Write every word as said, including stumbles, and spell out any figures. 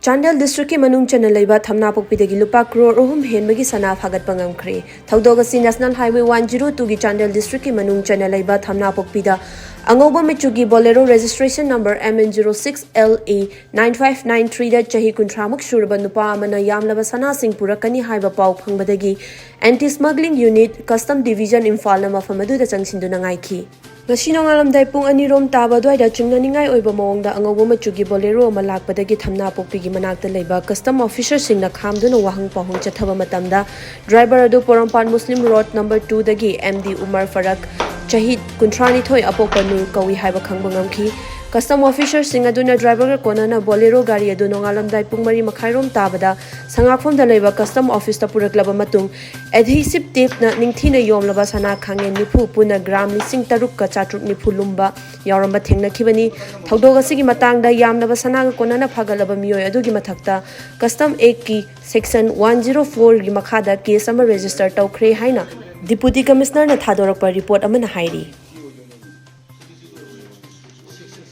ꯆꯥꯟꯗꯦꯜ ꯗꯤꯁꯇ꯭ꯔꯤꯛꯀꯤ ꯃꯅꯨꯡ ꯆꯟꯅ ꯂꯩꯕ ꯊꯝꯅꯥꯄꯣꯛꯄꯤꯗꯒꯤ ꯂꯨꯄꯥ ꯀ꯭ꯔꯣꯔ ꯑꯍꯨꯝ ꯍꯦꯟꯕꯒꯤ ꯁꯅꯥ ꯐꯥꯒꯠꯄ ꯉꯝꯈ꯭ꯔꯦ꯫ ꯊꯧꯗꯣꯛ ꯑꯁꯤ ꯅꯦꯁꯅꯦꯜ ꯍꯥꯏꯋꯦ ꯋꯥꯟ ꯖꯤꯔꯣ ꯇꯨꯒꯤ ꯆꯥꯟꯗꯦꯜ ꯗꯤꯁꯇ꯭ꯔꯤꯛꯀꯤ ꯃꯅꯨꯡ ꯆꯟꯅ ꯂꯩꯕ ꯊꯝꯅꯥꯄꯣꯛꯄꯤꯗ ꯑꯉꯧꯕ ꯃꯆꯨꯒꯤ Bolero registration number M N zero six L A nine five nine three ꯗ ꯆꯍꯤ ꯀꯨꯟꯊ꯭ꯔꯥꯃꯨꯛ ꯁꯨꯔꯕ ꯅꯨꯄꯥ ꯑꯃꯅ ꯌꯥꯝꯂꯕ ꯁꯅꯥꯁꯤꯡ ꯄꯨꯔꯛꯀꯅꯤ ꯍꯥꯏꯕ ꯄꯥꯎ ꯐꯪꯕꯗꯒꯤ ꯑꯦꯟꯇꯤ ꯁ꯭ꯃꯒ꯭ꯂꯤꯡ ꯌꯨꯅꯤꯠ, ꯀꯁꯇꯝ ꯗꯤꯚꯤꯖꯟ ꯏꯝꯐꯥꯜꯅ ꯃꯐꯝ ꯑꯗꯨꯗ ꯆꯪꯁꯤꯟꯗꯨꯅ ꯉꯥꯏꯈꯤ꯫ ꯉꯁꯤ ꯅꯣꯡꯉꯥꯜꯂꯝꯗꯥꯏ ꯄꯨꯡ ꯑꯅꯤ ꯔꯣꯝ ꯇꯥꯕ ꯑꯗꯨꯋꯥꯏꯗ ꯆꯤꯡꯅꯅꯤꯡꯉꯥꯏ ꯑꯣꯏꯕ ꯃꯑꯣꯡꯗ ꯑꯉꯧꯕ ꯃꯆꯨꯒꯤ ꯕꯣꯂꯦꯔꯣ ꯑꯃ ꯂꯥꯛꯄꯗꯒꯤ ꯊꯝꯅꯥꯄꯣꯛꯄꯤꯒꯤ ꯃꯅꯥꯛꯇ ꯂꯩꯕ ꯀꯁꯇꯝ ꯑꯣꯐꯤꯁꯔꯁꯤꯡꯅ ꯈꯥꯝꯗꯨꯅ ꯋꯥꯍꯪ ꯄꯥꯎꯍꯪ ꯆꯠꯊꯕ ꯃꯇꯝꯗ, ꯗ꯭ꯔꯥꯏꯚꯔ ꯑꯗꯨ ꯄꯣꯔꯣꯝꯄꯥꯠ ꯃꯨꯁꯂꯤꯝ road number ꯇꯨꯗꯒꯤ M D Umar ꯐꯔꯛ, ꯆꯍꯤ ꯀꯨꯟꯊ꯭ꯔꯥꯅꯤꯊꯣꯏ, ꯑꯄꯣꯛꯄ ꯅꯨꯔ ꯀꯧꯏ ꯍꯥꯏꯕ ꯈꯪꯕ ꯉꯝꯈꯤ꯫ ꯀꯁꯇꯝ ꯑꯣꯐꯤꯁꯔꯁꯤꯡ ꯑꯗꯨꯅ ꯗ꯭ꯔꯥꯏꯚꯔꯒ ꯀꯣꯟꯅꯅ ꯕꯣꯂꯦꯔꯣ ꯒꯥꯔꯤ ꯑꯗꯨ ꯅꯣꯡꯉꯥꯜꯂꯝꯗꯥꯏ ꯄꯨꯡ ꯃꯔꯤ ꯃꯈꯥꯏ ꯔꯣꯝ ꯇꯥꯕꯗ ꯁꯉꯥꯛꯐꯝꯗ ꯂꯩꯕ ꯀꯁꯇꯝ ꯑꯣꯐꯤꯁꯇ ꯄꯨꯔꯛꯂꯕ ꯃꯇꯨꯡ, ꯑꯦꯗꯍꯤꯁꯤꯞ ꯇꯦꯞꯅ ꯅꯤꯡꯊꯤꯅ ꯌꯣꯝꯂꯕ ꯁꯅꯥ ꯈꯥꯡꯉꯦꯟ ꯅꯤꯐꯨ, ꯄꯨꯟꯅ ꯒ꯭ꯔꯥꯝ ꯂꯤꯁꯤꯡ ꯇꯔꯨꯛꯀ ꯆꯥꯇ꯭ꯔꯨꯛ ꯅꯤꯐꯨ ꯂꯨꯝꯕ ꯌꯥꯎꯔꯝꯕ ꯊꯦꯡꯅꯈꯤꯕꯅꯤ꯫ ꯊꯧꯗꯣꯛ ꯑꯁꯤꯒꯤ ꯃꯇꯥꯡꯗ ꯌꯥꯝꯂꯕ ꯁꯅꯥꯒ ꯀꯣꯟꯅꯅ ꯐꯥꯒꯠꯂꯕ ꯃꯤꯑꯣꯏ ꯑꯗꯨꯒꯤ ꯃꯊꯛꯇ ꯀꯁꯇꯝ ꯑꯦꯛꯀꯤ ꯁꯦꯛꯁꯟ ꯋꯥꯟ ꯖꯤꯔꯣ ꯐꯣꯔꯒꯤ ꯃꯈꯥꯗ ꯀꯦꯁ ꯑꯃ ꯔꯦꯖꯤꯁꯇꯔ ꯇꯧꯈ꯭ꯔꯦ ꯍꯥꯏꯅ ꯗꯤꯄꯨꯇꯤ ꯀꯃꯤꯁꯅꯔꯅ ꯊꯥꯗꯣꯔꯛꯄ ꯔꯤꯄꯣꯔꯠ ꯑꯃꯅ ꯍꯥꯏꯔꯤ꯫